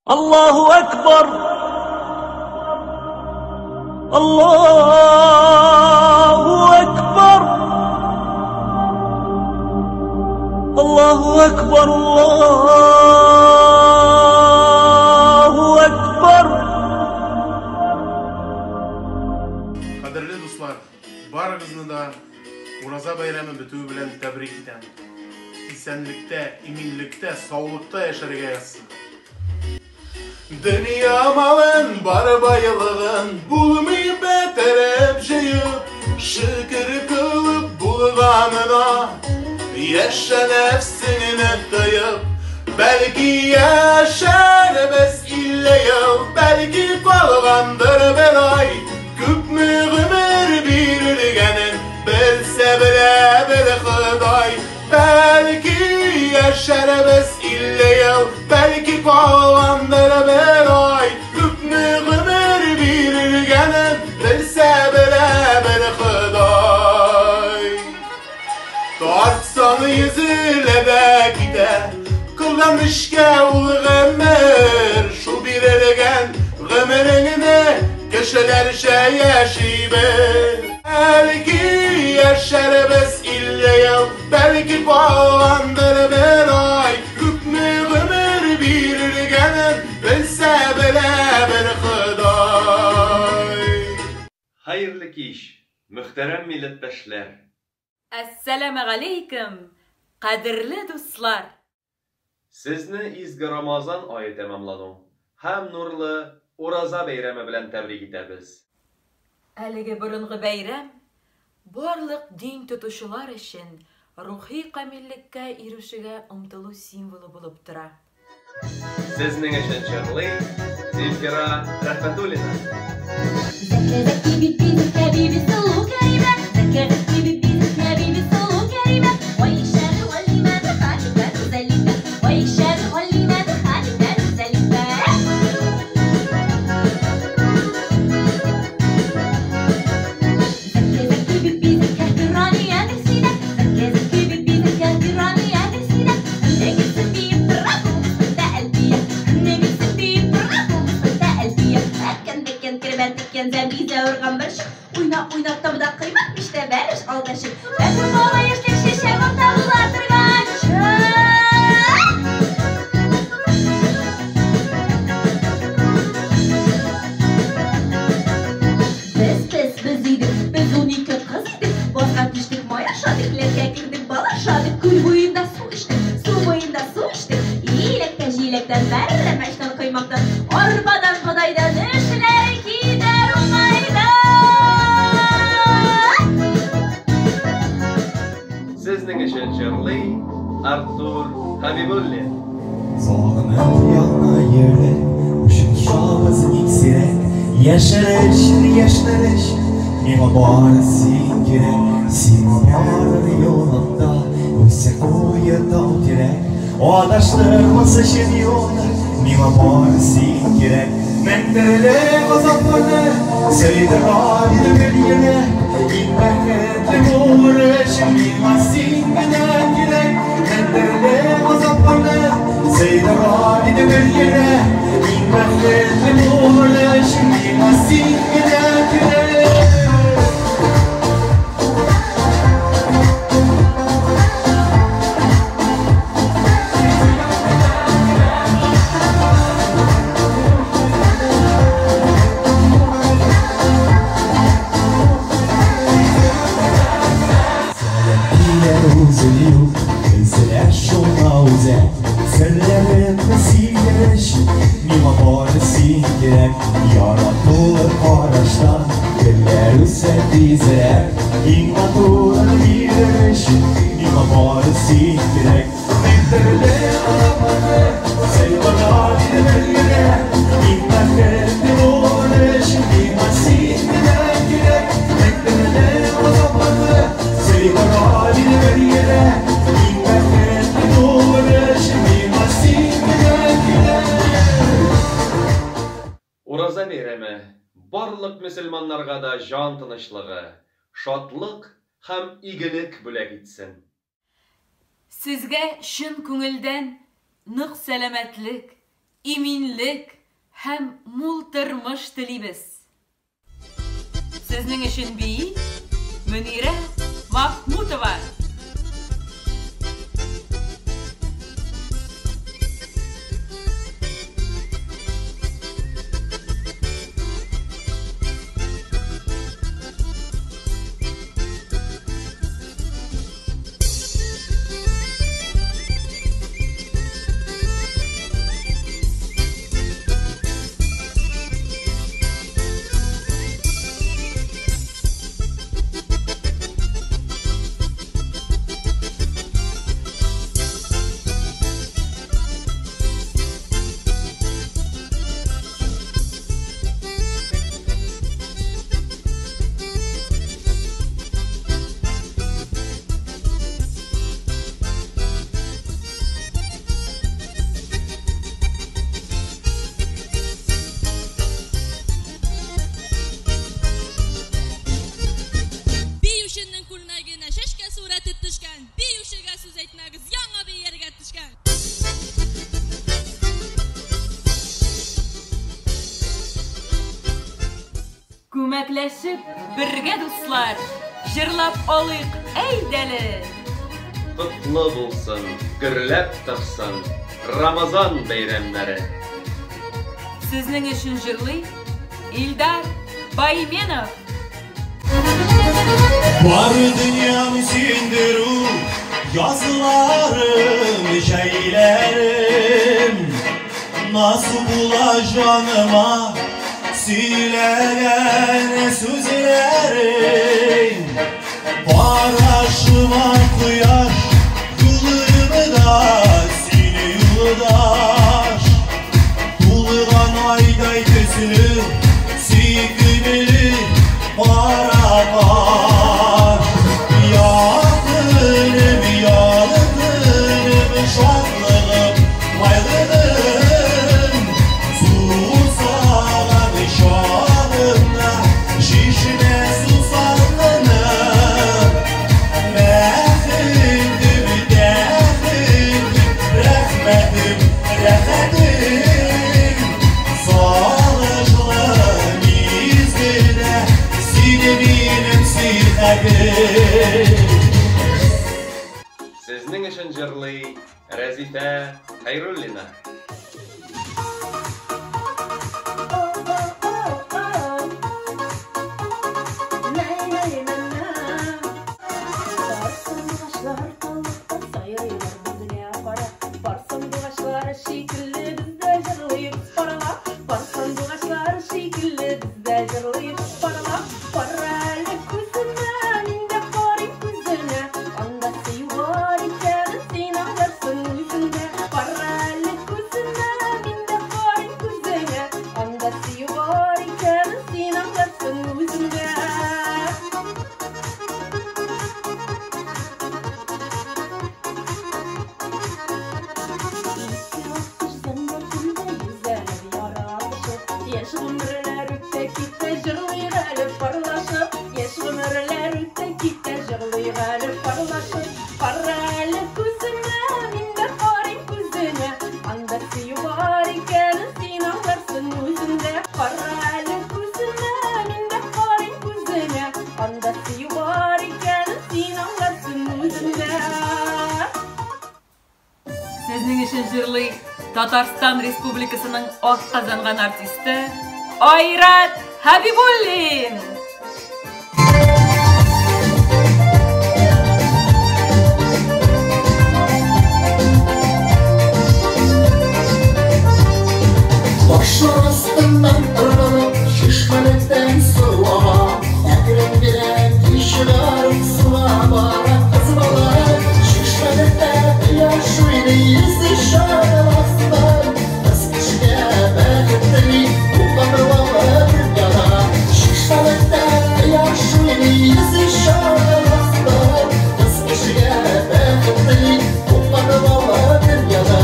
Аллаһу әкбар! Аллаһу әкбар! Аллаһу әкбар! Аллаһу әкбар! Кадерле дуслар, барыгызны да Ураза бәйрәме бетүе белән тәбрик итәм. Исәнлектә, иминлектә, саулыкта яшәргә язсын. Дөнья малын, бар байлыгын булмый бетереп җыеп, шөкер кылып булганына, яшә нәфсеңне тыеп. Бәлки яшәрбез 50 ел, бәлки калгандыр бер ай, күпме гомер бирелгәнен белсә белә бер Ходай. Бәлки яшәрбез 50 ел, бәлки калгандыр бер ай, күпме гомер бирелгәнен белсә белә бер Ходай. Тартсаң йөзелә дә китә, кылган эшкә ул гомер, шул бирелгән гомереңне кешеләрчә яши бел. Бәлки яшәрбез 50 ел, бәлки калгандыр бер ай, күпме гомер бирелгәнен белсә белә бер Ходай. Хәерле кич, мөхтәрәм милләттәшләр! Әссәламегаләйкем, кадерле дуслар! Сезне изге Рамазан ае тәмамлану һәм нурлы Ураза бәйрәме белән тәбрик итәбез! Әлеге борынгы бәйрәм барлык дин тотучылар өчен рухи камиллеккә ирешүгә омтылу символы булып тора. Сезнең өчен җырлый Земфира Рәхмәтуллина. Сезнең өчен җырлый Артур Хабибуллин. Сагынып яна йөрәк, Очрашабыз бик сирәк. Яшәр өчен, яшьләр өчен Миңа бары син кирәк. Сиңа барыр юлымда Үсә куе тау тирәк. Адаштырмас өчен юлны Миңа бары син кирәк. Меңдерле газапларны Сөйдерә түгел йөрәк. Иң бәхетле булыр өчен Миңа син генә кирәк. Меңдерле газапларны Сөйдерә түгел йөрәк. Иң бәхетле булыр өчен Миңа син генә кирәк. Сәләм үзе юк, өзелә шуңа үзәк. Серләремне сөйләр өчен Миңа бары син кирәк. Яратулы караштан Гөлләр үсә тизрәк. Иң матурын бирер өчен Миңа бары син кирәк. Мең төрле газапларны Сыйдыра бер йөрәк. Иң бәхетле булыр өчен Миңа син генә кирәк. Мең төрле газапларны Сыйдыра бер йөрәк. Иң бәхетле булыр өчен Миңа син генә кирәк. Ураза бәйрәме барлык мөселманнарга да җан тынычлыгы, шатлык һәм игелек бүләк итсен. Сезгә чын күңелдән нык сәламәтлек, иминлек һәм мул тормыш телибез. Сезнең өчен бии Мөнирә Махмутова. Биюченең күлмәгенә чәчкә сурәте төшкән, биючегә сүз әйтмәгез, яңа биергә төшкән. Күмәкләшеп бергә дуслар, җырлап алыйк әйдәле. Котлы булсын, гөрләп торсын Рамазан бәйрәмнәре. Сезнең өчен җырлый Илдар Байменов. Бар дөньям синдер ул, язларым, җәйләрем. Насып була җаныма сөйләгән сүзләрең. Карашыма кояш, юлымда сине юлдаш. Тулган айдай төсле, сөйкемле каракаш. Якыным, ялкыным, шатлыгым, байлыгым. Сусаган чагымда чишмә сусалыным. Бәхетем, тәхетем, рәхмәтем, рәхәтем. Сагышлы мизгелдә син минем сихәтем. Сезнең өчен җырлый Рәзифә Хәйруллина. Пар сандугачлар таллыкта сайрыйлар безгә карап. Пар сандугачлар шикелле без дә җырлыйбыз парлап. Пар сандугачлар шикелле без дә җырлыйбыз парлап. Кара әле күземә, мин дә карыйм күзеңә. Анда сөю бар икәнен син аңларсың үзең дә. Кара әле күземә, мин дә карыйм күзеңә. Анда сөю бар икәнен син аңларсың үзең дә. Ике аккош зәңгәр күлдә йөзәләр яралышып. Яшь гомерләр үтә китә, җырлыйк әле парлашып. Яшь гомерләр үтә китә, җырлыйк әле парлашып. Кара әле күземә, мин дә карыйм күзеңә. Анда сөю бар икәнен син аңларсың үзең дә. Кара әле күземә, мин дә карыйм күзеңә. Анда сөю бар икәнен син аңларсың үзең дә. Сезнең өчен җырлый Татарстан Республикасының атказанган артисты Айрат Хәбибуллин. Ташлар астыннан ыргылып, чишмәлектән су ага. Әкрен генә чыгарып суга бара кыз бала. Чишмәлектә кояш уйный, йөзе чагыластан. Кыз кешегә бәхет тели, ул бала дөньяда. Чишмәлектә кояш уйный, йөзе чагыластан. Кыз кешегә бәхет тели, ул бала дөньяда.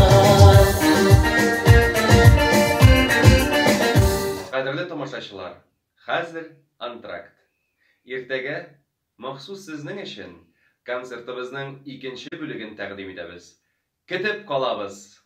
Кадерле тамашачылар, хәзер антракт. Иртәгә махсус сезнең өчен концертыбызның икенче бүлеген тәкъдим итәбез. Көтеп калабыз.